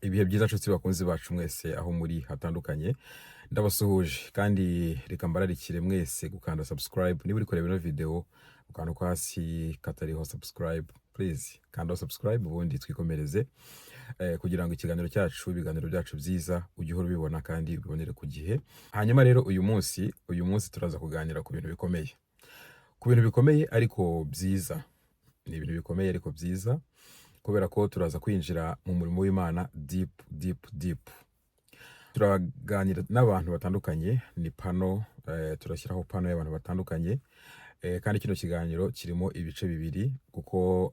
Ibihe byiza nshuti bakunzi bacu mwese aho muri hatandukanye, ndabasuhuje kandi reka mbararikire mwese gukanda subscribe. Niba uri kureba ino video, ukanda ko hasi katariho subscribe, please kanda subscribe, ubundi twikomereze kugira ngo ikiganiro cyacu, ibiganiro byacu byiza, ujye uhora ubibona kandi ubibonere ku gihe. Hanyuma rero uyu munsi turaza kuganira ku bintu bikomeye, ku bintu bikomeye ariko byiza. Ni ibintu bikomeye ariko byiza, kubera ko turaza kwinjira mu murimo w'Imana deep, deep, deep. Turaganira n'abantu batandukanye, ni panel, turashyiraho panel y'abantu batandukanye, kandi kino kiganiro kirimo ibice bibiri, kuko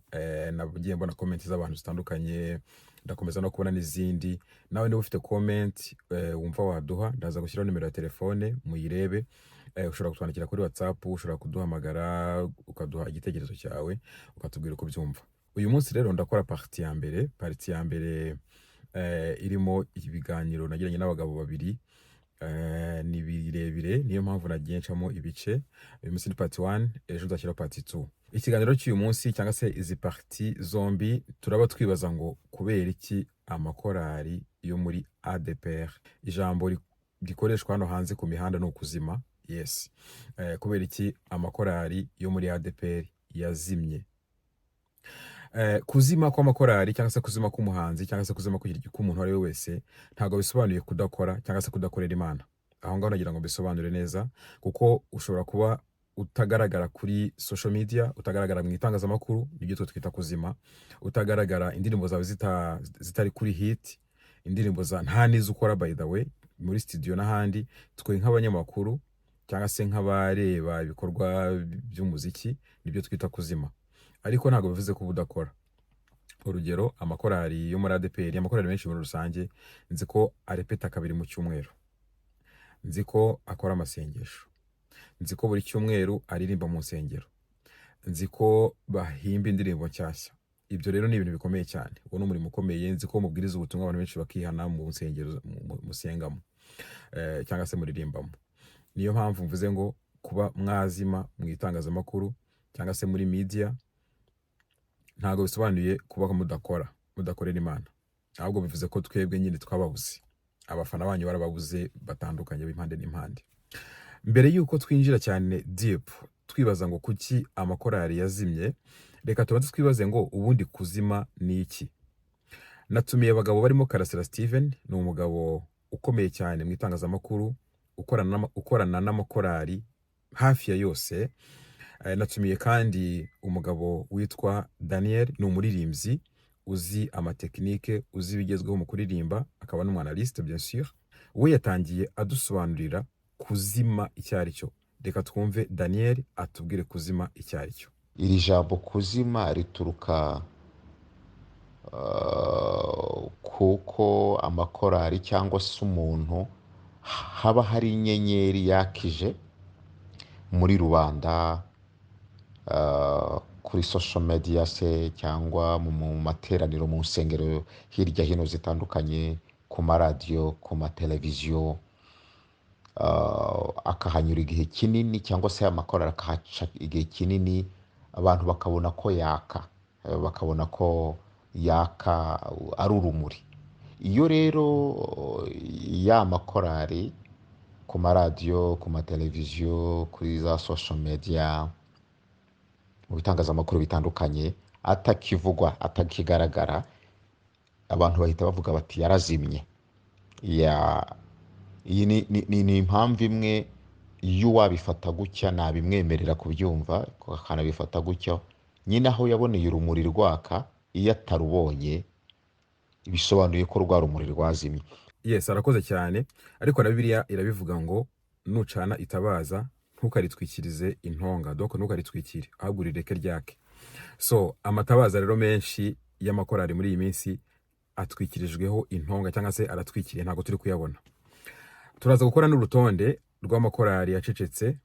nagiye mbona comment z'abantu zitandukanye, ndakomeza no kubona n'izindi. Nawe niba ufite comment wumva waduha, ndaza gushyiraho nimero ya telefone muyirebe. Ushobora kutwandikira kuri WhatsApp, ushobora kuduhamagara ukaduha igitekerezo cyawe, ukatubwira uko ubyumva. Uyu munsi rero ndakora partie ya mbere. Partie ya mbere irimo ibiganiro nagiranye n'abagabo babiri. Ni birebire, niyo mpamvu nagiye ncamo ibice. Uyu munsi ni part 1, ejo nzashyiraho part 2. Ikiganiro cy'uyu munsi, cyangwa se izi partie zombi, turaba twibaza ngo kubera iki amakorali yo muri ADEPR, ijambo rikoreshwa hano hanze ku mihanda ni ukuzima, yes, kubera iki amakorali yo muri ADEPR yazimye? Kuzima kw'amakorali, cyangwa se kuzima k'umuhanzi, cyangwa se kuzima k'umuntu uwo ari we wese, ntabwo bisobanuye kudakora cyangwa se kudakorera Imana. Aho ngaho nagira ngo mbisobanure neza, kuko ushobora kuba utagaragara kuri social media, utagaragara mu itangazamakuru, nibyo twe twita kuzima, utagaragara, indirimbo zawe zitari kuri hit, indirimbo za nta n'izo ukora, by the way, muri studio n'ahandi. Twe nk'abanyamakuru cyangwa se nk'abareba ibikorwa by'umuziki, nibyo twita kuzima, ariko ntabwo bivuze ko uba udakora. Urugero, amakorali yo muri ADEPR, amakorali menshi muri rusange, nzi ko arepeta kabiri mu cyumweru, nzi ko akora amasengesho, nzi ko buri cyumweru aririmba mu nsengero, nzi ko bahimba indirimbo nshyashya. Ibyo rero ni ibintu bikomeye cyane, uwo ni umurimo ukomeye. Nzi ko mubwiriza ubutumwa, abantu benshi bakihana mu nsengero musengamo cyangwa se muririmbamo. Niyo mpamvu mvuze ngo kuba mwazima mu itangazamakuru cyangwa se muri media ntabwo bisobanuye kuba mudakora, mudakorera Imana, ahubwo bivuze ko twebwe nyine twababuze, abafana banyu barababuze batandukanye b'impande n'impande. Mbere y'uko twinjira cyane deep twibaza ngo kuki amakorali yazimye, reka tubanze twibaze ngo ubundi kuzima ni iki? Natumiye abagabo barimo Karasira Steven, ni umugabo ukomeye cyane mu itangazamakuru, ukorana n'amakorali hafi ya yose. Natumiye kandi umugabo witwa Daniel, ni umuririmbyi uzi amatekinike, uzi ibigezweho mu kuririmba, akaba n'umwanalyste, bien sûr. We yatangiye adusobanurira kuzima icyo ari cyo. Reka twumve Daniel atubwire kuzima icyo ari cyo. Iri jambo kuzima rituruka kuko amakorali cyangwa se umuntu haba hari inyenyeri yakije muri rubanda, kuri social media se cyangwa mu materaniro, mu nsengero hirya hino zitandukanye, ku maradiyo, ku mateleviziyo, akahanyura igihe kinini, cyangwa se amakorali akahaca igihe kinini, abantu bakabona ko yaka, bakabona ko yaka ari urumuri. Iyo rero ya makorali ku maradiyo, ku mateleviziyo, kuri za social media, mu bitangazamakuru bitandukanye atakivugwa, atakigaragara, abantu bahita bavuga bati yarazimye. Ya, iyi ni impamvu imwe. Iyo uwabifata gutya nabimwemerera kubyumva, akanabifata gutyo nyine, aho yaboneye urumuri rwaka, iyo atarubonye bisobanuye ko rwa rumuri rwazimye. Yes, arakoze cyane, ariko na Bibiliya irabivuga ngo nucana itabaza ntukaritwikirize intonga, donc ntukaritwikire, ahubwo urireke ryake. So amatabaza rero menshi y'amakorali muri iyi minsi atwikirijweho intonga, cyangwa se aratwikiriye, ntabwo turi kuyabona. Turaza gukora n'urutonde rw'amakorali yacecetse,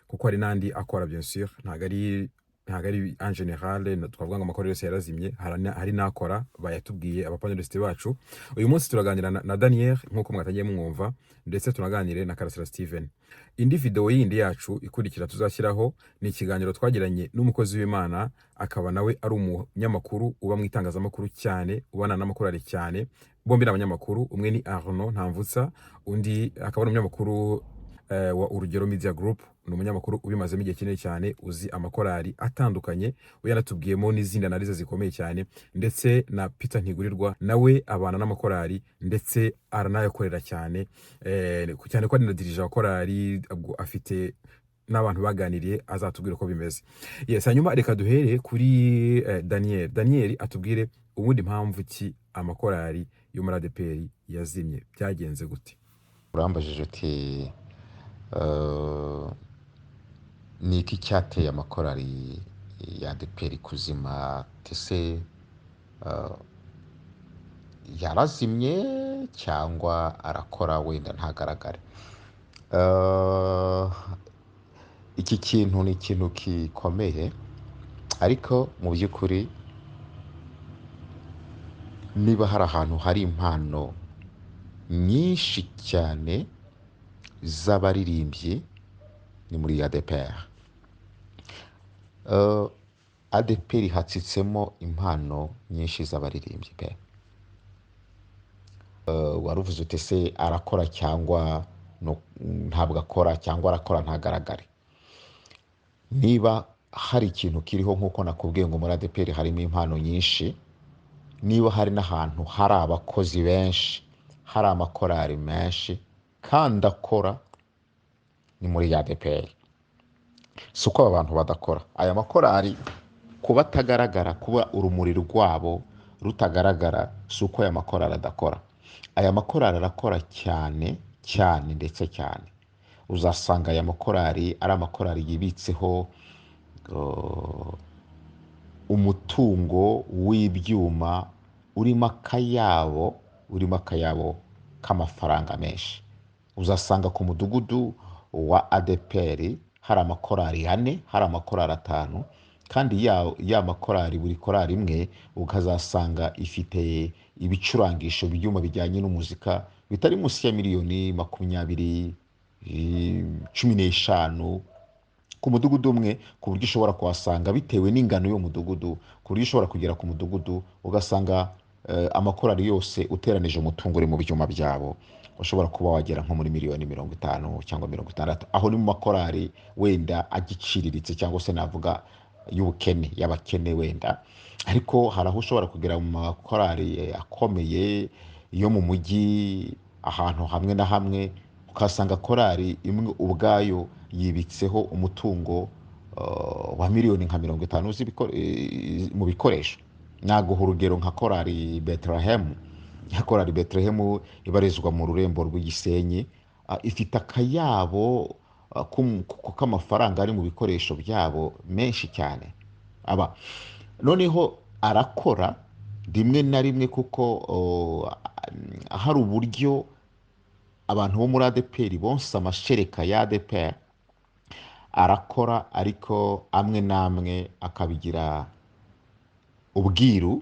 kuko hari n'andi akora, bien sûr, ntabwo ari Ntabwo ari en général twavuga ngo amakorali yose yarazimye. Hari n'akora, bayatubwiye abapanelistes bacu. Uyu munsi turaganira na Daniel nk'uko mwatangiye mumwumva, ndetse tunaganire na Karasira Steven. Indi video yindi yacu ikurikira tuzashyiraho ni ikiganiro twagiranye n'umukozi w'Imana, akaba nawe ari umunyamakuru uba mu itangazamakuru cyane, ubana n'amakorali cyane. Bombi ni abanyamakuru, umwe ni Arnaud Ntamvutsa, undi akaba ari umunyamakuru wa Urugero Media Group. Ni umunyamakuru ubimazemo igihe kinini cyane, uzi amakorali atandukanye, we yanatubwiyemo n'izindi analyse zikomeye cyane. Ndetse na Peter Ntigurirwa, nawe abana n'amakorali ndetse aranayakorera cyane, cyane ko ari na dirigeant wa korali, ubwo afite n'abantu baganiriye, azatubwira uko bimeze. Yes, hanyuma reka duhere kuri Daniel. Daniel atubwire ubundi mpamvu ki amakorali yo muri ADEPR yazimye, byagenze gute? Urambajije uti ni iki cyateye amakorali ya ADEPR kuzima? Ese yarazimye cyangwa arakora wenda ntagaragare? Iki kintu ni ikintu gikomeye, ariko mu by'ukuri niba hari ahantu hari impano nyinshi cyane z'abaririmbyi ni muri ADEPR. ADEPR hatsitsemo impano nyinshi z'abaririmbyi pe. Wari uvuze uti ese arakora cyangwa no, ntabwo akora, cyangwa arakora ntagaragare? Niba hari ikintu kiriho, nk'uko nakubwiye ngo muri ADEPR harimo impano nyinshi, niba hari n'ahantu hari abakozi benshi, hari amakorali menshi kandi akora, ni muri ADEPR. Si uko aba bantu badakora, aya makorali kuba atagaragara, kuba urumuri rwabo rutagaragara, si uko aya makorali adakora. Aya makorali arakora cyane cyane, ndetse cyane. Uzasanga aya makorali ari amakorali yibitseho umutungo w'ibyuma urimo akayabo k'amafaranga menshi. Uzasanga ku mudugudu wa ADEPR hari amakorali ane, hari amakorali atanu, kandi ya makorali, buri korali imwe ukazasanga ifite ibicurangisho, ibyuma bijyanye n'umuzika bitari munsi ya miliyoni 20, 15 ku mudugudu umwe, ku buryo ushobora kuhasanga, bitewe n'ingano y'uwo mudugudu, ku buryo ushobora kugera ku mudugudu ugasanga amakorali yose uteranije umutungo uri mu byuma byabo ushobora kuba wagera nko muri miliyoni 50 cyangwa 60. Aho ni mu makorali wenda agiciriritse, cyangwa se navuga y'ubukene, y'abakene wenda. Ariko hari aho ushobora kugera mu makorali akomeye yo mu mujyi, ahantu hamwe na hamwe, ukahasanga korali imwe ubwayo yibitseho umutungo wa miliyoni nka 50 mu bikoresho. Naguha urugero nka korali Betelehemu. Korali Betelehemu ibarizwa mu rurembo rw'igisenyi, ifite akayabo k'amafaranga ari mu bikoresho byabo menshi cyane. Aba noneho arakora rimwe na rimwe, kuko hari uburyo abantu bo muri ADEPR bonsa amashereka ya ADEPR. Arakora, ariko amwe n'amwe akabigira ubwiru,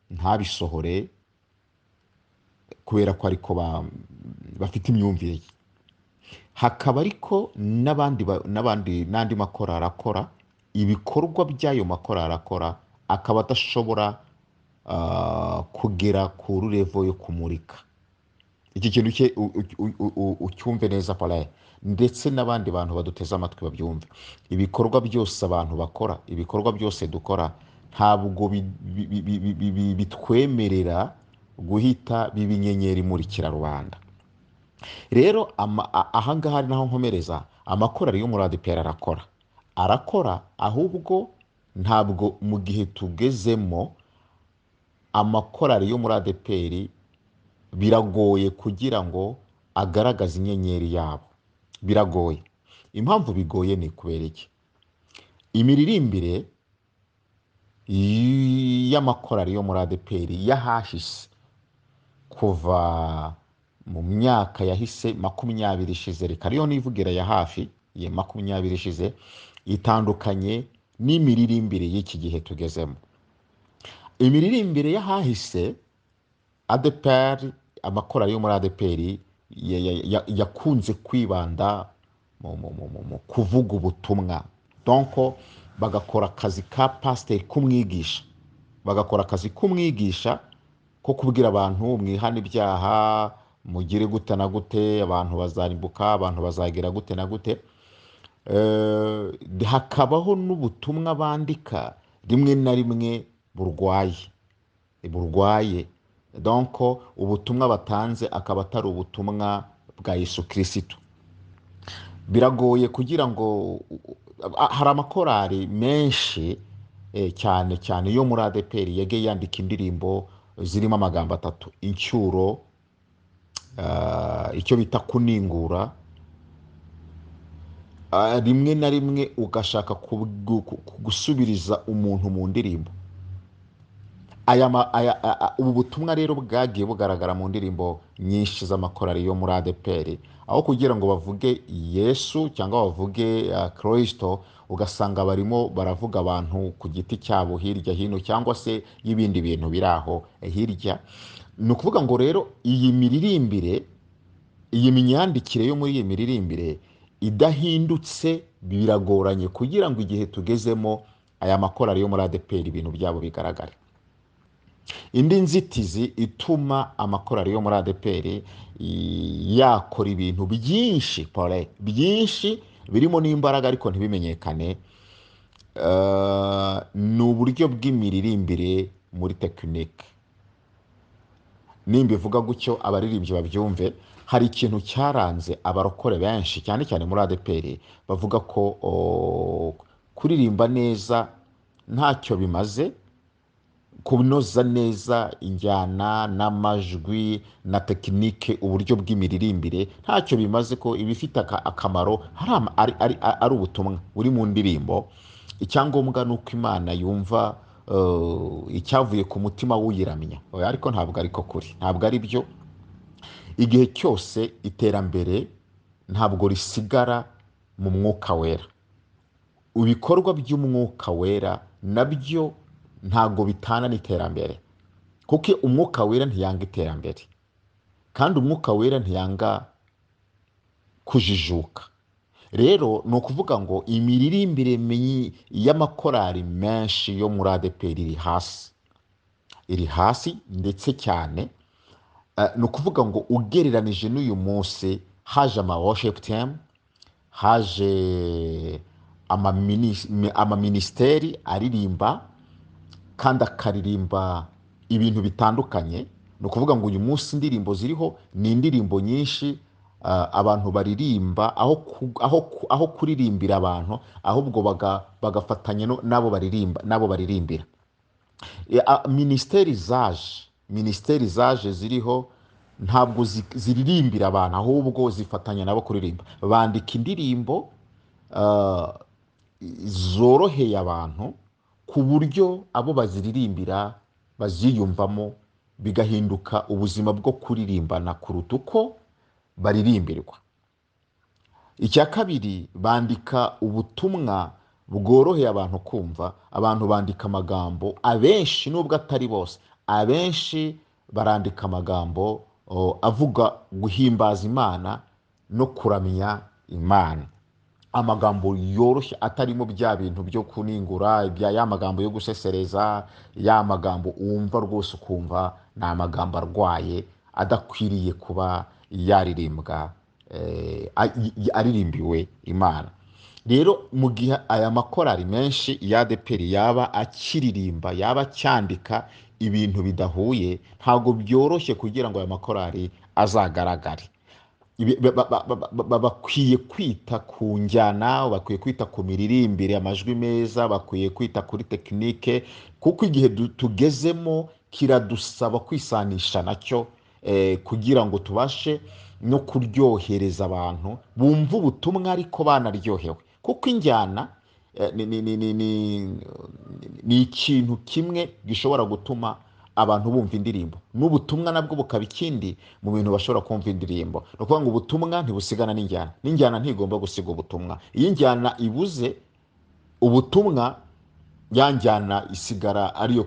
ntabisohore, kubera ko ariko bafite imyumvire ye. Hakaba ariko n'abandi n'abandi n'andi makorali akora, ibikorwa by'ayo makorali akora akaba adashobora kugera ku level yo kumurika. Iki kintu cye ucyumve neza pare, ndetse n'abandi bantu baduteze amatwi babyumve. Ibikorwa byose abantu bakora, ibikorwa byose dukora, ntabwo bitwemerera guhita biba inyenyeri imurikira rubanda. Rero ahangaha ari naho nkomereza. Amakorali yo muri ADEPR arakora, arakora, ahubwo ntabwo mu gihe tugezemo amakorali yo muri ADEPR biragoye kugira ngo agaragaze inyenyeri yabo, biragoye. Impamvu bigoye ni kubera iki? Imiririmbire y'amakorali yo muri ADEPR y'ahahise, kuva mu myaka yahise 20 ishize, reka ariyo nivugira ya hafi ya 20 ishize, itandukanye n'imiririmbo y'amakorali yo muri ADEPR y'ubu. n'imiririmbire y'iki gihe tugezemo. Imiririmbire y'ahahise, ADEPR, amakorali yo muri ADEPR yakunze kwibanda mu kuvuga ubutumwa, donc bagakora akazi ka pasiteri k'umwigisha, bagakora akazi k'umwigisha ko kubwira abantu mwihane ibyaha, mugire gute na gute, abantu bazarimbuka, abantu bazagira gute na gute. Hakabaho n'ubutumwa bandika rimwe na rimwe burwaye, donc ubutumwa batanze akaba atari ubutumwa bwa Yesu Kirisitu. Biragoye kugira ngo hari amakorali menshi, cyane cyane yo muri ADEPR yagiye yandika indirimbo zirimo amagambo atatu: incyuro, icyo bita kuningura. Rimwe na rimwe ugashaka gusubiriza umuntu mu ndirimbo. Ubu butumwa rero bwagiye bugaragara mu ndirimbo nyinshi z'amakorali yo muri ADEPR, aho kugira ngo bavuge Yesu cyangwa bavuge Kristo, ugasanga barimo baravuga abantu ku giti cyabo hirya hino, cyangwa se y'ibindi bintu biri aho hirya. Ni ukuvuga ngo rero iyi miririmbire, iyi myandikire yo muri iyi miririmbire idahindutse, biragoranye kugira ngo igihe tugezemo aya makorali yo muri ADEPR ibintu byabo bigaragare. Indi nzitizi ituma amakorali yo muri ADEPR yakora ibintu byinshi, pole byinshi birimo n'imbaraga ariko ntibimenyekane, ni uburyo bw'imiririmbire muri tekinike. Nimba ivuga gutyo abaririmbyi babyumve, hari ikintu cyaranze abarokore benshi cyane cyane muri ADEPR, bavuga ko kuririmba neza ntacyo bimaze, kunoza neza injyana n'amajwi na tekinike, uburyo bw'imiririmbire ntacyo bimaze, ko ibifite akamaro ari ubutumwa buri mu ndirimbo. Icyangombwa ni uko Imana yumva icyavuye ku mutima w'uyiramya. Oya, ariko ntabwo ariko kuri, ntabwo ari byo. Igihe cyose iterambere ntabwo risigara mu mwuka wera. Ibikorwa by'umwuka wera nabyo ntabwo bitana n'iterambere, kuko umwuka wera ntiyanga iterambere, kandi umwuka wera ntiyanga kujijuka. Rero ni ukuvuga ngo imiririmbire y'amakorali menshi yo muri ADEPR iri hasi, iri hasi ndetse cyane. Ni ukuvuga ngo ugereranije n'uyu munsi haje ama worship team, haje amaministeri aririmba kandi akaririmba ibintu bitandukanye. Ni ukuvuga ngo uyu munsi indirimbo ziriho ni indirimbo nyinshi, abantu baririmba aho kuririmbira abantu, ahubwo bagafatanya n'abo baririmba, n'abo baririmbira. Ministeri zaje ziriho ntabwo ziririmbira abantu, ahubwo zifatanya nabo kuririmba. Bandika indirimbo zoroheye abantu ku buryo abo baziririmbira baziyumvamo, bigahinduka ubuzima bwo kuririmbana kuruta uko baririmbirwa. Icya kabiri, bandika ubutumwa bworoheye abantu kumva. Abantu bandika amagambo, abenshi nubwo atari bose, abenshi barandika amagambo avuga guhimbaza Imana no kuramya Imana, amagambo yoroshye atarimo bya bintu byo kuningura, ibya ya magambo yo gusesereza, ya magambo wumva rwose ukumva ni amagambo arwaye adakwiriye kuba yaririmbwa, aririmbiwe Imana. Rero mu gihe aya makorali menshi ya ADEPR yaba akiririmba, yaba acyandika ibintu bidahuye, ntabwo byoroshye kugira ngo aya makorali azagaragare. Bakwiye kwita ku njyana, bakwiye kwita ku miririmbire, amajwi meza, bakwiye kwita kuri tekinike, kuko igihe tugezemo kiradusaba kwisanisha nacyo, kugira ngo tubashe no kuryohereza abantu bumva ubutumwa ariko banaryohewe. Kuko injyana ni ikintu kimwe gishobora gutuma abantu bumva indirimbo, n'ubutumwa nabwo bukaba ikindi mu bintu bashobora kumva indirimbo. Ni ukuvuga ngo ubutumwa ntibusigana n'injyana, n'injyana ntigomba gusiga ubutumwa. Iyo injyana ibuze ubutumwa, Ya njyana isigara ariyo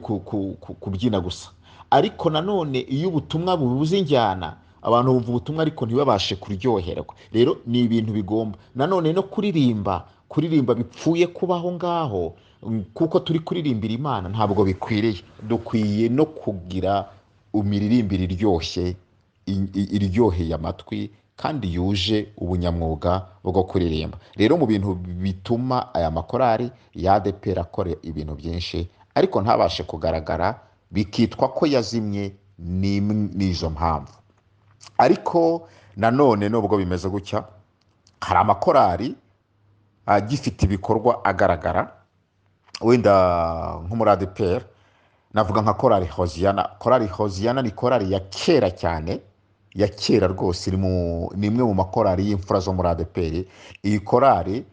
kubyina gusa. Ariko nanone iyo ubutumwa bubuze injyana, abantu bumva ubutumwa ariko ntibabashe kuryoherwa. Rero ni ibintu bigomba nanone no kuririmba bipfuye kubaho ngaho, kuko turi kuririmbira Imana, ntabwo bikwiriye. Dukwiye no kugira imiririmbire iryoshye, iryoheye amatwi kandi yuje ubunyamwuga bwo kuririmba. Rero mu bintu bituma aya makorari ya ADEPR akora ibintu byinshi ariko ntabashe kugaragara, bikitwa ko yazimye, n'izo mpamvu. Ariko nanone nubwo bimeze gutya, hari amakorari agifite ibikorwa agaragara. Wenda nko muri ADEPR navuga nka Korali Hoziyana. Korali Hoziyana ni korali ya kera cyane, ya kera rwose, ni imwe mu makorali y'imfura zo muri ADEPR. Iyi korali,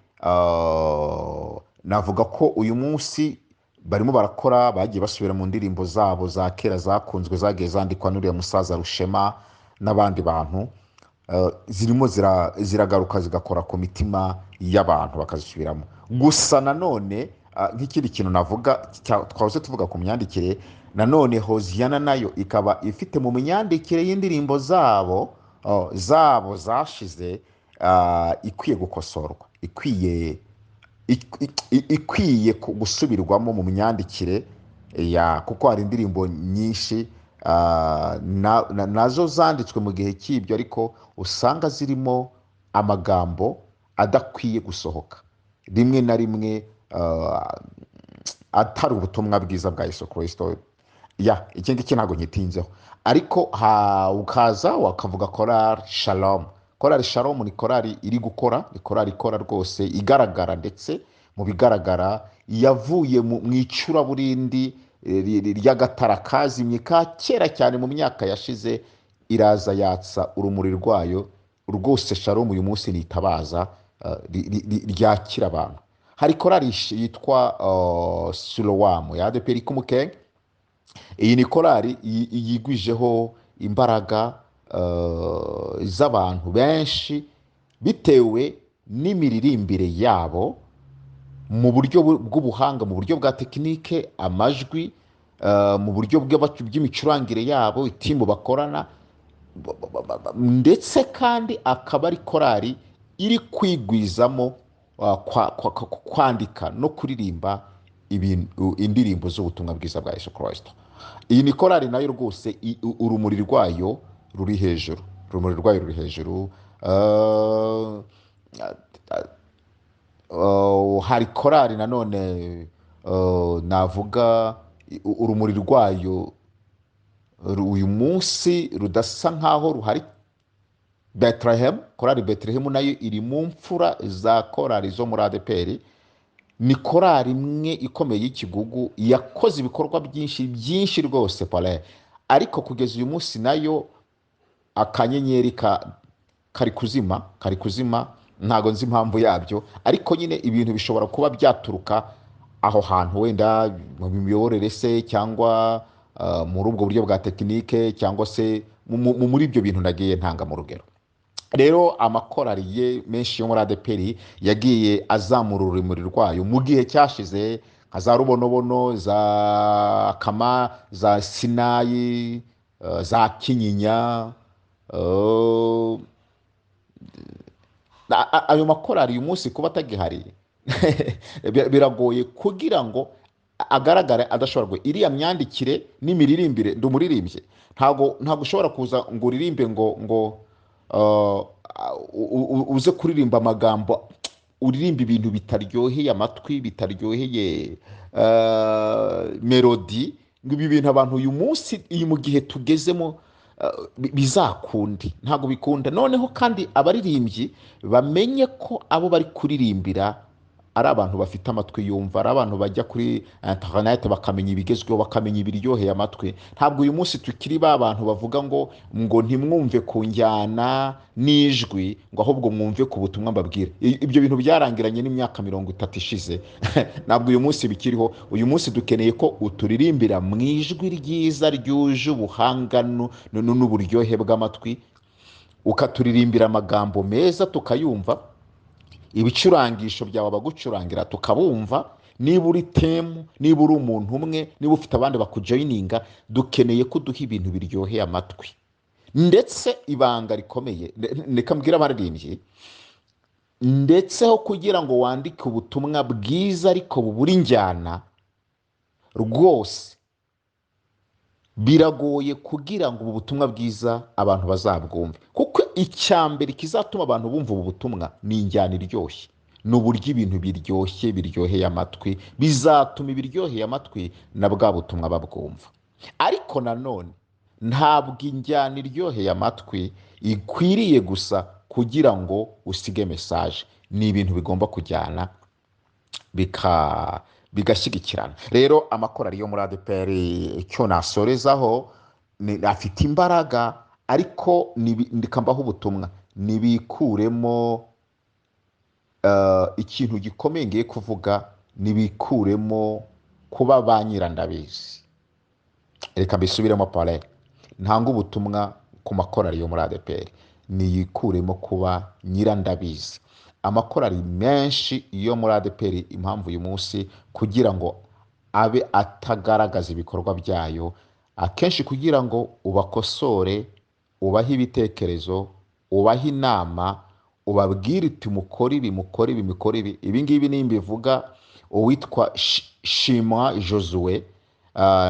navuga ko uyu munsi barimo barakora, bagiye basubira mu ndirimbo zabo za kera zakunzwe, zagiye zandikwa n'uriya musaza Rushema n'abandi bantu. Zirimo ziragaruka zigakora ku mitima y'abantu bakazisubiramo. Gusa nanone, nk'ikindi kintu navuga twahoze tuvuga ku myandikire, nanone Hoziyana nayo ikaba ifite mu myandikire y'indirimbo zabo zashize, ikwiye gukosorwa, ikwiye gusubirwamo mu myandikire ya, kuko hari indirimbo nyinshi, nazo zanditswe mu gihe cy'ibyo, ariko usanga zirimo amagambo adakwiye gusohoka, rimwe na rimwe, atari ubutumwa bwiza bwa Yesu Kristo. Ya, iki ngiki ntabwo nkitinzeho, ariko ukaza wakavuga Korali Shalom. Korali Shalom ni korali iri gukora, ni korali ikora rwose, igaragara, ndetse mu bigaragara yavuye mu icuraburindi ry'agatara kazimye ka kera cyane mu myaka yashize, iraza yatsa urumuri rwayo rwose. Shalom uyu munsi nitabaza, ryakira abantu. Hari korali yitwa Silowamu ya ADEPR Kumukenke. Iyi ni korali yigwijeho imbaraga z'abantu benshi bitewe n'imiririmbire yabo mu buryo bw'ubuhanga, mu buryo bwa tekinike, amajwi, mu buryo bw'imicurangire yabo, itimu bakorana, ndetse kandi akaba ari korali iri kwigwizamo, kwandika no kuririmba indirimbo z'ubutumwa bwiza bwa Yesu Kristo. Iyi ni korali nayo rwose urumuri rwayo ruri hejuru, urumuri rwayo ruri hejuru. Hari korali nanone, navuga urumuri rwayo uyu munsi rudasa nkaho ruhari, Bethlehem. Korali Bethlehem nayo iri mu mfura za korali zo muri ADEPR. Ni korali imwe ikomeye y'ikigugu, yakoze ibikorwa byinshi byinshi rwose pale, ariko kugeza uyu munsi nayo akanyenyeri kari kuzima, kari kuzima, ntago nzi impamvu yabyo, ariko nyine ibintu bishobora kuba byaturuka aho hantu, wenda mu miyoborere se, cyangwa muri ubwo buryo bwa tekinike, cyangwa se muri ibyo bintu nagiye ntanga mu rugero. Rero amakorali ye menshi yo muri ADEPR yagiye azamura urumuri rwayo mu gihe cyashize, nka za Rubonobono, za Kama, za Sinayi, za Kinyinya. Ayo makorali uyu munsi kuba atagihari biragoye kugira ngo agaragare adashobora iriya myandikire n'imiririmbire. Ndi umuririmbyi, ntabwo ushobora kuza ngo uririmbe ngo uze kuririmba amagambo, uririmba ibintu bitaryoheye amatwi, bitaryoheye melodi, ngo ibi bintu abantu uyu munsi, iyi mu gihe tugezemo, bizakunde, ntabwo bikunda. Noneho kandi abaririmbyi bamenye ko abo bari kuririmbira ari abantu bafite amatwi yumva, ari abantu bajya kuri internet bakamenya ibigezweho, bakamenya ibiryoheye amatwi. Ntabwo uyu munsi tukiri ba bantu bavuga ngo ntimwumve ku njyana n'ijwi, ngo ahubwo mwumve ku butumwa mbabwira. Ibyo bintu byarangiranye n'imyaka 30 ishize. Ntabwo uyu munsi bikiriho. Uyu munsi dukeneye ko uturirimbira mu ijwi ryiza ryuje ubuhanga n'uburyohe bw'amatwi, ukaturirimbira amagambo meza tukayumva, ibicurangisho byawe abagucurangira tukabumva. Niba uri team, niba uri umuntu umwe, niba ufite abandi bakujoininga, dukeneye ko uduha ibintu biryoheye amatwi. Ndetse ibanga rikomeye, reka mbwire abaririmbyi, ndetse ho kugira ngo wandike ubutumwa bwiza ariko bubura injyana, rwose biragoye kugira ngo ubu butumwa bwiza abantu bazabwumve, kuko icya mbere kizatuma abantu bumva ubu butumwa ni injyana iryoshye, ni uburyo ibintu biryoshye biryoheye amatwi, bizatuma ibiryoheye amatwi na bwa butumwa babwumva. Ariko nanone ntabwo injyana iryoheye amatwi ikwiriye gusa kugira ngo usige message, ni ibintu bigomba kujyana bigashyigikirana. Rero amakorari yo muri ADEPR, icyo nasorezaho, afite imbaraga, ariko ndikambaho ubutumwa, nibikuremo ikintu gikomeye ngiye kuvuga, nibikuremo kuba ba nyirandabizi. Reka mbisubiremo pare, ntanga ubutumwa ku makorari yo muri ADEPR, niyikuremo kuba nyirandabizi. Amakorari menshi yo muri ADEPR, impamvu uyu munsi kugira ngo abe atagaragaza ibikorwa byayo, akenshi kugira ngo ubakosore, ubahe ibitekerezo, ubahe inama, ubabwire uti mukore ibi, mukore ibi, mukore ibi, ibi ngibi nimbivuga, uwitwa Shimwa Josue,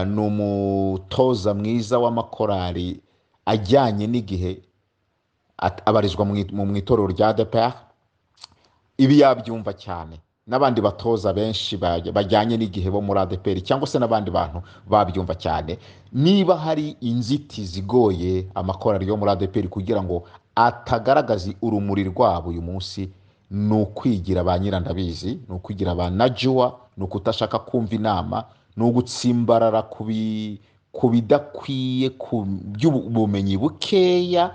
ni umutoza mwiza w'amakorari ajyanye n'igihe, abarizwa mu itorero rya ADEPR, ibi yabyumva cyane, n'abandi batoza benshi bajyanye n'igihe bo muri ADEPR cyangwa se n'abandi bantu babyumva cyane. Niba hari inzitizi igoye amakorari yo muri ADEPR kugira ngo atagaragaza urumuri rwabo uyu munsi, ni ukwigira ba nyirandabizi, ni ukwigira ba najuwa, ni ukudashaka kumva inama, ni ugutsimbarara ku bidakwiye, ku by'ubumenyi bukeya,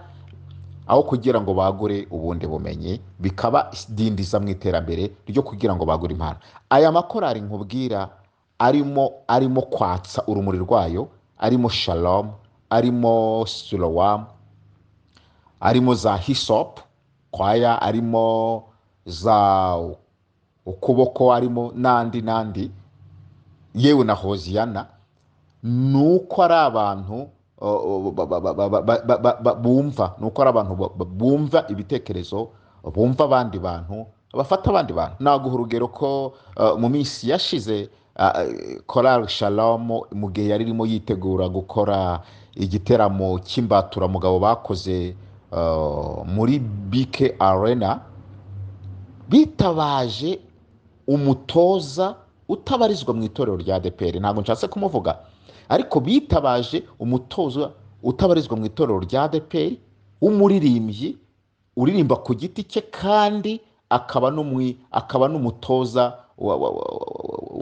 aho kugira ngo bagure ubundi bumenyi, bikabadindiza mu iterambere ryo kugira ngo bagure impano. Aya makorari nkubwira arimo kwatsa urumuri rwayo, arimo Shalom, arimo Siloam, arimo za Hyssop kwaya, arimo za Ukuboko, arimo n'andi n'andi, yewe na Hoziyana, ni uko ari abantu bumva, ni uko ari abantu bumva ibitekerezo, bumva abandi bantu, bafata abandi bantu. Naguha urugero ko mu minsi yashize, Korali Shalom, mu gihe yari irimo yitegura gukora igiteramo cy'imbaturamugabo bakoze muri BK Arena, bitabaje umutoza utabarizwa mu itorero rya ADEPR, ntabwo nshatse kumuvuga, ariko bitabaje umutoza utabarizwa mu itorero rya ADEPR w'umuririmbyi uririmba ku giti cye, kandi akaba n'umutoza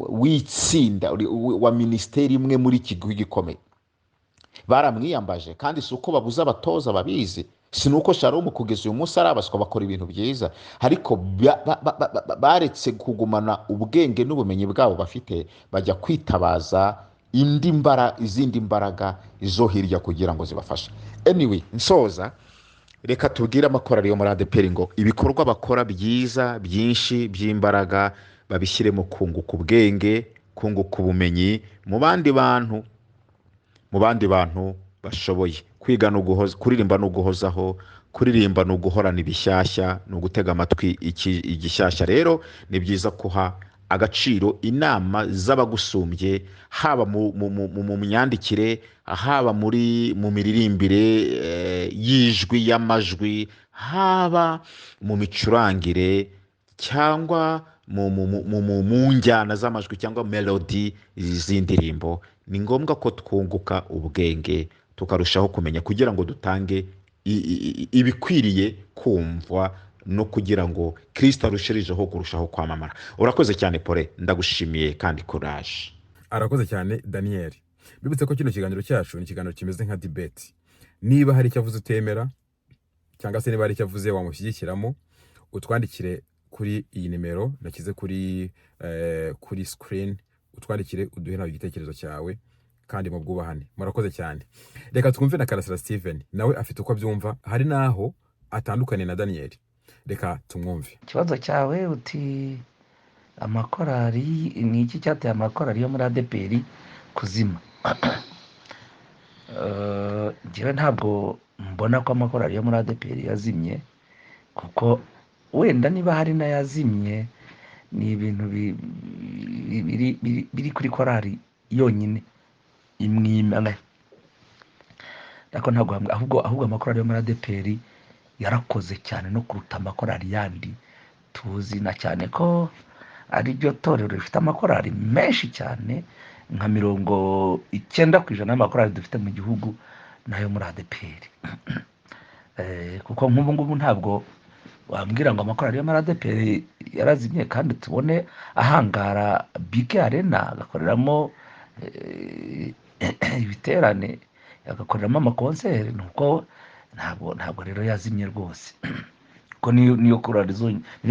w'itsinda wa minisiteri imwe muri iki gihugu gikomeye. Baramwiyambaje, kandi si uko babuze abatoza babizi, si nuko Shalom kugeza uyu munsi arabaswa bakora ibintu byiza, ariko baretse kugumana ubwenge n'ubumenyi bwabo bafite, bajya kwitabaza izindi mbaraga zo hirya kugira ngo zibafashe. Anyway, nsoza, reka tubwire amakorari yo muri ADEPR ngo ibikorwa bakora byiza byinshi by'imbaraga babishyiremo kunguka ubwenge, kunguka ubumenyi mu bandi bantu, mu bandi bantu bashoboye. Kwiga ni uguhoza, kuririmba ni uguhozaho, kuririmba ni uguhorana ibishyashya, ni ugutega amatwi igishyashya. Rero ni byiza kuha agaciro inama z'abagusumbye, haba mu myandikire, haba mu miririmbire y'ijwi y'amajwi, haba mu micurangire, cyangwa mu njyana z'amajwi cyangwa melodi z'indirimbo. Ni ngombwa ko twunguka ubwenge tukarushaho kumenya kugira ngo dutange ibikwiriye kumvwa, no kugira ngo Kristo arushirijeho kurushaho kwamamara. Urakoze cyane Pole, ndagushimiye kandi courage. Arakoze cyane Daniel. Bibutse ko kino kiganiro cyacu ni ikiganiro kimeze nka debate. Niba hari icyo avuze utemera, cyangwa se niba hari icyo avuze wamushyigikiramo, utwandikire kuri iyi nimero nashyize kuri screen, utwandikire uduhe nawe igitekerezo cyawe kandi mu bwubahane. Murakoze cyane. Reka twumve na Karasira Steven, nawe afite uko abyumva, hari n'aho atandukanye na Daniel. Reka tumwumve. Ikibazo cyawe uti Amakorari, ni iki cyateye amakorari yo muri ADEPR kuzima? Njyewe ntabwo mbona ko amakorari yo muri ADEPR yazimye, kuko wenda niba hari n'ayazimye ni ibintu biri kuri korari yonyine imwe imwe, ariko ntabwo hamwe, ahubwo amakorari yo muri ADEPR yarakoze cyane no kuruta amakorari yandi tuzi, na cyane ko ari ryo torero rifite amakorari menshi cyane, nka 90% y'amakorari dufite mu gihugu nayo muri ADEPR. Kuko nk'ubu ngubu ntabwo wambwira ngo amakorari yo muri ADEPR yarazimye kandi tubone ahangara BK Arena agakoreramo ibiterane, agakoreramo amakonseri, nuko ntabwo rero yazimye rwose, kuko niyo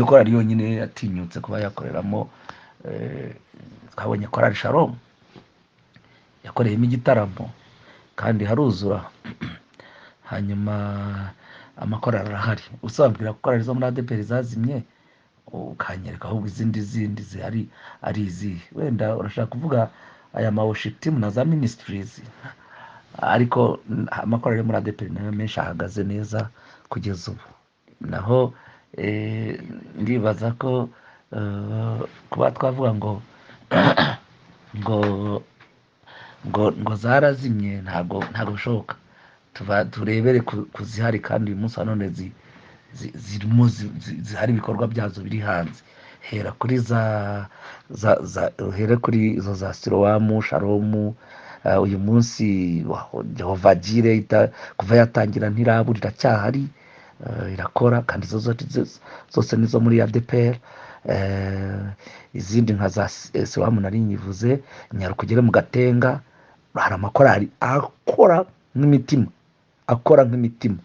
korari yonyine yatinyutse kuba yakoreramo. Twabonye korari Shalom yakoreyemo igitaramo kandi haruzura. Hanyuma amakorari arahari, usabwira ko korari zo muri ADEPR zazimye ukanyereka ahubwo izindi zindi zihari ari izihe? Wenda urashaka kuvuga aya ma worship team na za ministries, ariko amakorari yo muri ADEPR nayo menshi ahagaze neza kugeza ubu. Naho ndibaza ko kuba twavuga ngo zarazimye ntabwo bishoboka. Tuba turebere ku zihari, kandi uyu munsi wa none zirimo zihari, ibikorwa byazo biri hanze. Hera kuri za uhere kuri izo za Silowamu, Shalomu. Uyu munsi Jehova Jireh kuva yatangira ntirabura, iracyahari, irakora, kandi izo zose nizo muri ADEPR. Izindi nka za Silowamu nari nyivuze, Nyarukugere mu Gatenga hari amakorari akora nk'imitima, akora nk'imitima,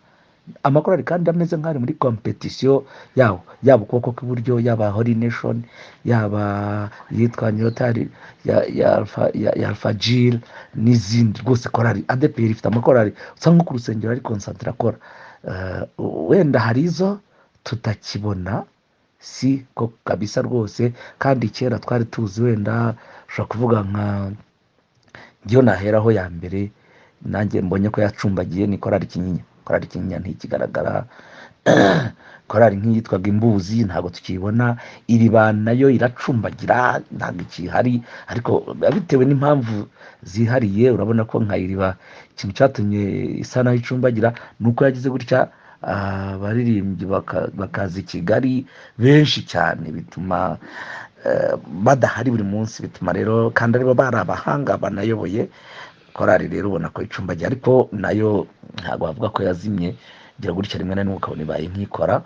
amakorari kandi ameze nk'ari muri competition yawo, yaba ukuboko kw'iburyo, yaba Holy Nation, yaba iyitwa Nyotari ya Alpha Jill n'izindi. Rwose korari ADEPR ifite amakorari usanga nko ku rusengero ari concentré akora. Wenda hari izo tutakibona, si ko kabisa rwose, kandi kera twari tuzi. Wenda ushobora kuvuga nka njyewe naheraho ya mbere nanjye mbonye ko yacumbagiye ni korari Kinyinya. Korari Kinyinya ntikigaragara. Korari nk'iyitwaga Imbuzi ntabwo tukiyibona. Iriba nayo iracumbagira, ntabwo ikihari, ariko biba bitewe n'impamvu zihariye. Urabona ko nka Iriba ikintu cyatumye isa naho icumbagira ni uko yagize gutya abaririmbyi bakaza i Kigali benshi cyane, bituma badahari buri munsi, bituma rero kandi aribo bari abahanga banayoboye korari. Rero ubona ko icumbagiye, ariko nayo ntabwo bavuga ko yazimye. Gira gutya rimwe na rimwe ukabona ibaye nk'ikora.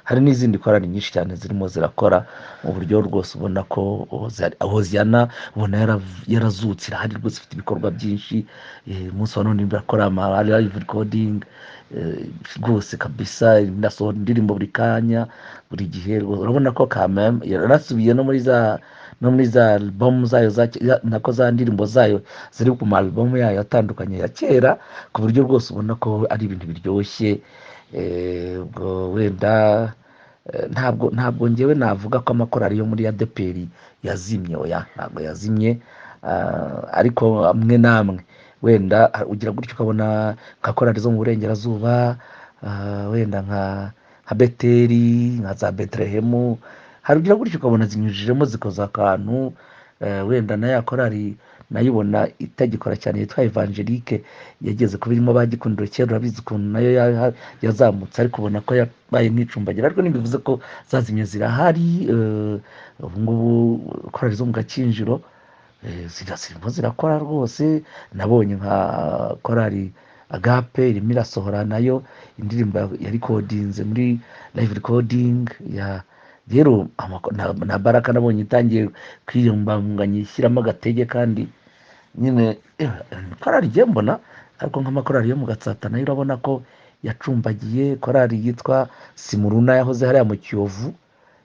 Hari n'izindi korari nyinshi cyane zirimo zirakora mu buryo rwose ubona ko Hoziyana ubona yarazutse, irahari rwose, ifite ibikorwa byinshi. Umunsi wa none irakora ama live recording, rwose kabisa inasohora indirimbo buri kanya, buri gihe rwose. Urabona ko kameme yarasubiye no muri za album zayo nako za ndirimbo zayo ziri ku ma album yayo atandukanye ya kera, ku buryo rwose ubona ko ari ibintu biryoshye. Ubwo wenda ntabwo ngewe navuga ko amakorari yo muri ADEPR yazimye, oya, ntabwo yazimye. Ariko amwe n'amwe wenda ugira gutyo ukabona nka korari zo mu burengerazuba, wenda nka Beteri, nka za Betelehemu, hari ugira gutyo ukabona zinyujijemo zikoza akantu. Wenda na ya korari nayibona itagikora cyane yitwa Evangelique yageze kuba irimo ba Gikundiro kera, urabizi ukuntu nayo yazamutse, ariko ubona ko yabaye nk'icumbagira, ariko ntibivuze ko zazimye, zirahari. Ubu ngubu korari zo mu Gakinjiro zirimo zirakora rwose. Nabonye nka korari Agape irimo irasohora nayo indirimbo yarikodinze muri live recording ya. Rero na Baraka nabonye itangiye kwiyumbanganya ishyiramo agatege, kandi nyine korari igiye mbona, ariko nk'amakorari yo mu Gatsata nayo urabona ko yacumbagiye. Korari yitwa Simuruna yahoze hariya mu Kiyovu,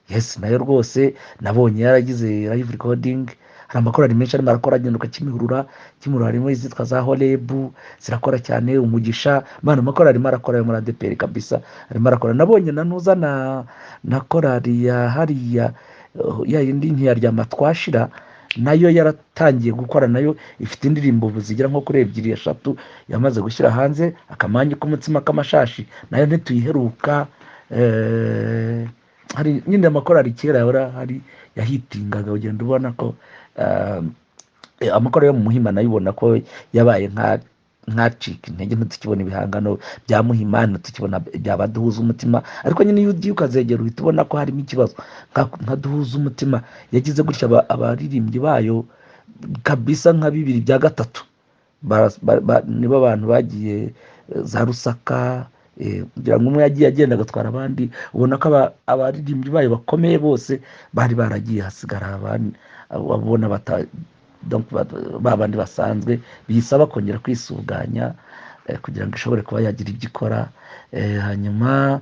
yes, nayo rwose nabonye yaragize live recording. Hari amakorali menshi arimo arakora, agenda ukakimihurura Kimihurura, harimo izitwa za Horebu zirakora cyane, Umugisha mana, amakorali arimo arakora yo muri ADEPR kabisa arimo arakora. Nabonye na nuza na korali ya hariya, ya yindi ntiyaryama twashira, nayo yaratangiye gukora, nayo ifite indirimbo ubu zigera nko kuri ebyiri, eshatu yamaze gushyira hanze. Akamanyu k'umutsima k'amashashi nayo ntituyiheruka. Hari nyine amakorali kera yahora hari yahitingaga, ugenda ubona ko amakorali yo mu Muhima nayo ubona ko yabaye nka nkacika intege, ntitukibona ibihangano bya Muhima, ntitukibona bya Baduhuza Umutima. Ariko nyine iyo ugiye ukazegera uhita ubona ko harimo ikibazo. Nka Duhuza Umutima yagize gutya abaririmbyi bayo kabisa nka bibiri bya gatatu nibo abantu bagiye za Rusaka, kugira ngo umwe yagiye agenda agatwara abandi. Ubona ko abaririmbyi bayo bakomeye bose bari baragiye, hasigara abandi abona bata donc ba bandi basanzwe, biyisaba kongera kwisuganya kugira ngo ishobore kuba yagira ibyo ikora. Hanyuma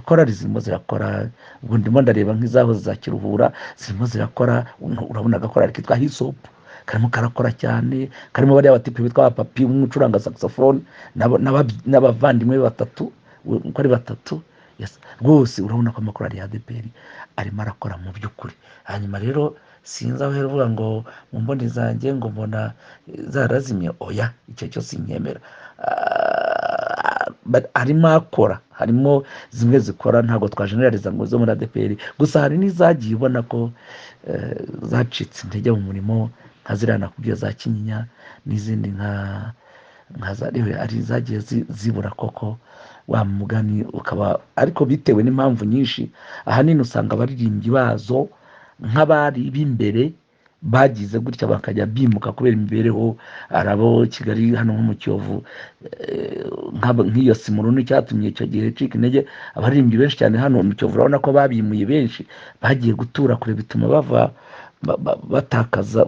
korali zirimo zirakora, ubwo ndimo ndareba nk'izahoze za Kiruhura zirimo zirakora. Urabona agakorali kitwa Hisopu karimo karakora cyane, karimo bariya batipe bitwa abapapi, umwe ucuranga saxophone n'abavandimwe be batatu, uko ari batatu. Yes. Rwose urabona ko amakorali ya ADEPR arimo arakora mu by'ukuri. Hanyuma rero sinzi aho uhera uvuga ngo mu mboni zanjye ngo mbona zarazimye, oya, icyo cyo sinkemera. But arimo akora, harimo zimwe zikora, ntabwo twajeneraliza ngo zo muri ADEPR gusa, hari n'izagiye ubona ko zacitse intege mu murimo, nka ziriya nakubwiye za Kinyinya n'izindi nka za rewe, ari zagiye zibura koko wa mugani ukaba, ariko bitewe n'impamvu nyinshi. Ahanini usanga abaririmbyi bazo nk'abari b'imbere bagize gutya bakajya bimuka kubera imibereho. Hari abo Kigali hano nko mu Kiyovu, nk'iyo Simuruni cyatumye icyo gihe icika intege, abaririmbyi benshi cyane hano mu Kiyovu urabona ko babimuye, benshi bagiye gutura kure, bituma bava batakaza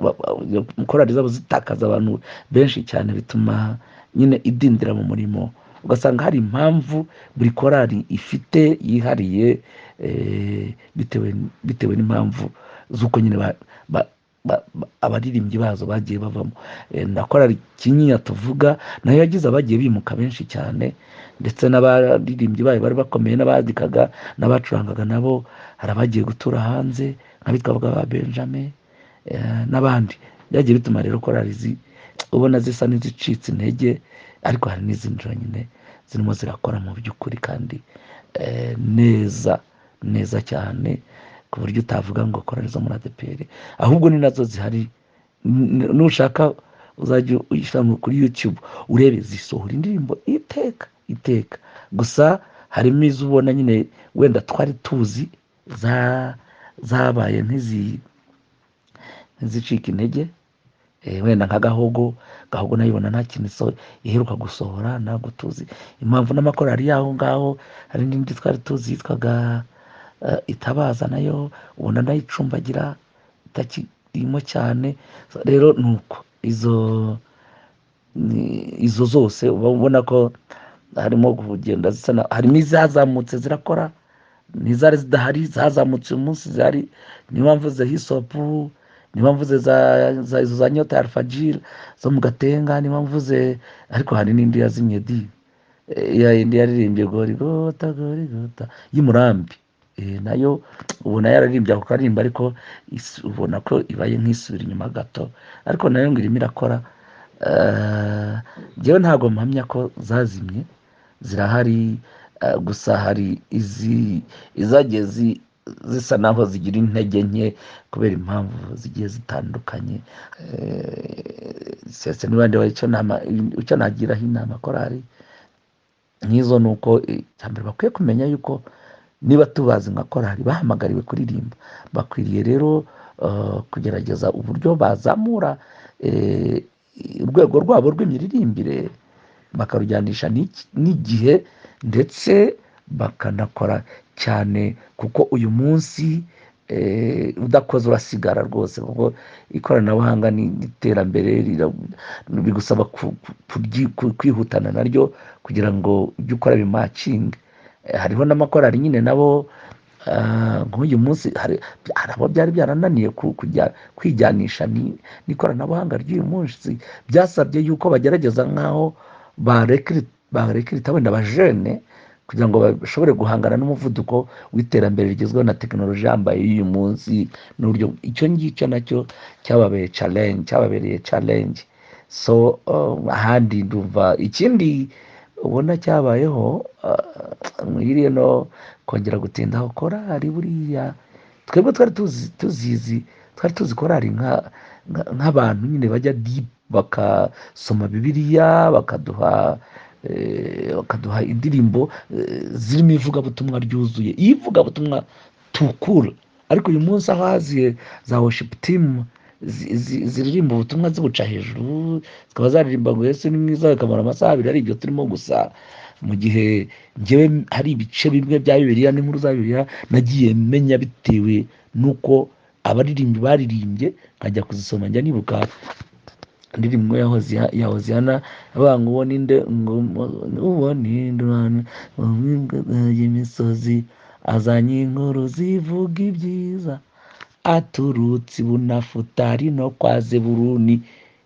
korali zabo zitakaza abantu benshi cyane, bituma nyine idindira mu murimo. Ugasanga hari impamvu buri korali ifite yihariye, bitewe n'impamvu z'uko nyine abaririmbyi bazo bagiye bavamo. Na korali Kinyinya tuvuga nayo yagize abagiye bimuka benshi cyane, ndetse n'abaririmbyi bayo bari bakomeye n'abandikaga n'abacurangaga nabo hari abagiye gutura hanze nk'abitwaga ba Benjamin n'abandi. Byagiye bituma rero korali ubona zisa n'izicitse intege, ariko hari n'izindi nyine zirimo zirakora mu by'ukuri kandi neza neza cyane, ku buryo utavuga ngo korali zo muri ADEPR, ahubwo ni nazo zihari. Nushaka uzajya uyishyira kuri YouTube urebe, zisohora indirimbo iteka iteka. Gusa harimo izo ubona nyine wenda twari tuzi zabaye nk'izicika intege, wenda nka Gahogo. Gahogo nayo ubona nta kintu iheruka gusohora, ntabwo tuzi impamvu. N'amakorali y'aho ngaho, hari n'indi twari tuzi yitwaga Itabaza, nayo ubona nayo icumbagira itakirimo cyane. Rero ni uko izo zose uba ubona ko harimo kugenda zisa harimo izazamutse zirakora n'izari zidahari zazamutse uyu munsi zihari. Niyo mpamvu ze Hisopu, niyo mpamvu ze izo za Nyota ya Alfajiri zo mu Gatenga, niyo mpamvu ze. Ariko hari n'indi yazimye di, ya yindi yaririmbye Gorigota Gorigota y'Umurambi, nayo ubona yararirimbye ako karirimbo, ariko ubona ko ibaye nk'isubira inyuma gato, ariko nayo ngo irimo irakora. Njyewe ntabwo mpamya ko zazimye, zirahari, gusa hari izagiye zisa naho zigira intege nke kubera impamvu zigiye zitandukanye. Sese niba ndeba icyo nagiraho inama korali nk'izo ni uko icya mbere bakwiye kumenya yuko niba tubazi nka korali bahamagariwe kuririmba, bakwiriye rero kugerageza uburyo bazamura urwego rwabo rw'imiririmbire, bakarujyanisha n'igihe, ndetse bakanakora cyane, kuko uyu munsi udakoze urasigara rwose, kuko ikoranabuhanga n'iterambere bigusaba kwihutana naryo kugira ngo ibyo ukora bimacinge. Hariho n'amakorali nyine nabo Nk'uyu munsi hari abo byari byarananiye kujya kwijyanisha n'ikoranabuhanga ry'uyu munsi. Byasabye yuko bagerageza nk'aho barekirita wenda abajene kugira ngo bashobore guhangana n'umuvuduko w'iterambere rigezweho na tekinoloji yambaye y'uyu munsi, n'uburyo icyo ngicyo nacyo cyababereye challenge, cyababereye challenge. So ahandi ndumva ikindi ubona cyabayeho, mwiriye no kongera gutindaho korari. Buriya twebwe twari tuzi, tuzizi, twari tuzi korari nk'abantu nyine bajya deep, bakasoma Bibiliya, bakaduha indirimbo zirimo ivugabutumwa ryuzuye, ivugabutumwa tukura. Ariko uyu munsi aho haziye za worship team ziririmba ubutumwa zibuca hejuru, zikaba zaririmba ngo "Yesu ni mwiza", bikamara amasaha 2 ari ibyo turimo gusa, mu gihe njyewe hari ibice bimwe bya Bibiliya n'inkuru za Bibiliya nagiye menya bitewe n'uko abaririmbyi baririmbye, nkajya kuzisoma. Njya nibuka indirimbo ya Hoziyana avuga ngo "Uwo ninde?", ngo "Uwo ninde imisozi azanye inkuru zivuga ibyiza, aturutse i Bunafutali no kwa Zeburuni?"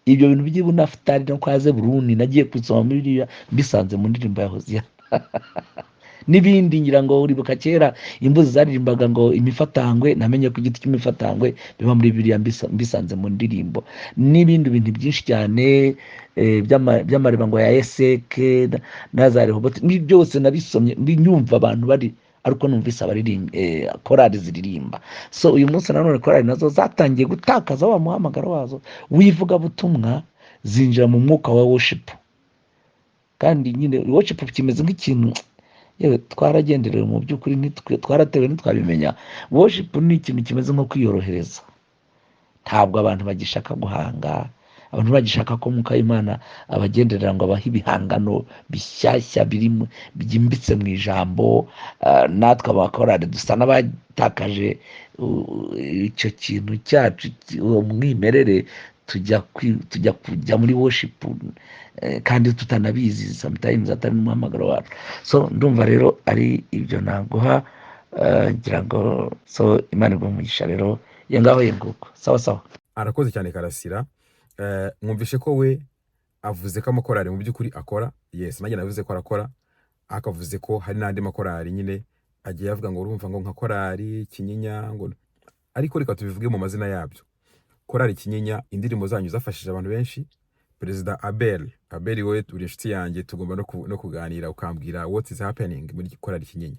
Ibyo bintu by'i Bunafutali no kwa Zeburuni nagiye kubisoma muri Bibiliya mbisanze mu ndirimbo ya Hoziyana n'ibindi. Ngira ngo uribuka kera imbuzi zaririmbaga ngo "Imifatangwe", namenye ko igiti cy'imifatangwe biba muri Bibiliya mbisanze mu ndirimbo, n'ibindi bintu byinshi cyane by'amariba ngo ya Eseke na za Rehoboti, ni byose nabisomye nyumva abantu bari, ariko numvise abaririmba korali ziririmba. So uyu munsi nanone korali nazo zatangiye gutakaza wa muhamagaro wazo w'ivugabutumwa, zinjira mu mwuka wa worship. Kandi nyine worship kimeze nk'ikintu, yewe, twaragenderewe mu by'ukuri, twaratewe ntitwabimenya. Worship ni ikintu kimeze nko kwiyorohereza. Ntabwo abantu bagishaka guhanga, abantu bagishaka ko Mwuka w'Imana abagenderera ngo abahe ibihangano bishyashya byimbitse mu ijambo. Natwe abakorari dusa n'abatakaje icyo kintu cyacu, uwo mwimerere, tujya kujya muri worship kandi tutanabizi, sometimes atari n'umuhamagaro wacu. So ndumva rero ari ibyo naguha, ngira ngo so Imana iguhe umugisha rero. Ye ngaho, ye nguko, sawa sawa. Arakoze cyane Karasira. Mwumvishe ko we avuze ko amakorari mu by'ukuri akora. Yes, nanjye navuze ko arakora, akavuze ko hari n'andi makorari nyine agiye avuga ngo urumva ngo nka korari Kinyinya ngo, ariko reka tubivuge mu mazina yabyo. Korari Kinyinya, indirimbo zanyu zafashije abantu benshi. Perezida Abel, Abel, wowe uri inshuti yanjye, tugomba no kuganira ukambwira what is happening muri korari Kinyinya.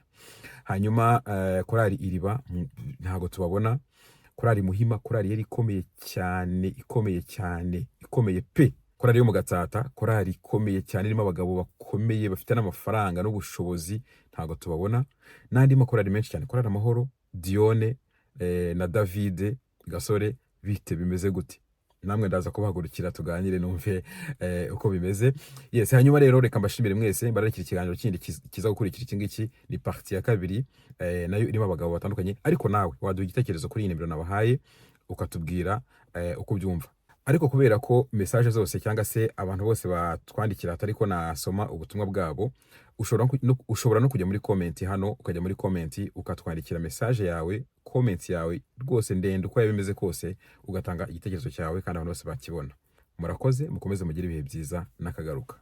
Hanyuma korari Iriba, ntabwo tubabona. Korari Muhima, korari yari ikomeye cyane, ikomeye cyane, ikomeye pe. Korari yo mu Gatsata, korari ikomeye cyane irimo abagabo bakomeye bafite n'amafaranga n'ubushobozi, ntabwo tubabona. N'andi makorari menshi cyane, korari Amahoro, Dione na Davide Gasore, bite, bimeze gute? Namwe ndaza kubahagurukira tuganire, numve uko bimeze. Yes, hanyuma rero reka mbashimire mwese, mbararikira ikiganiro kindi kiza gukurikira iki ngiki, ni partie ya kabiri, nayo irimo abagabo batandukanye. Ariko nawe waduha igitekerezo kuri iyi nimero nabahaye, ukatubwira uko ubyumva. Ariko kubera ko message zose cyangwa se abantu bose batwandikira atari ko nasoma ubutumwa bwabo, ushobora no kujya muri comment hano, ukajya muri comment ukatwandikira message yawe, comment yawe rwose ndende uko yaba imeze kose, ugatanga igitekerezo cyawe kandi abantu bose bakibona. Murakoze, mukomeze mugire ibihe byiza n'akagaruka.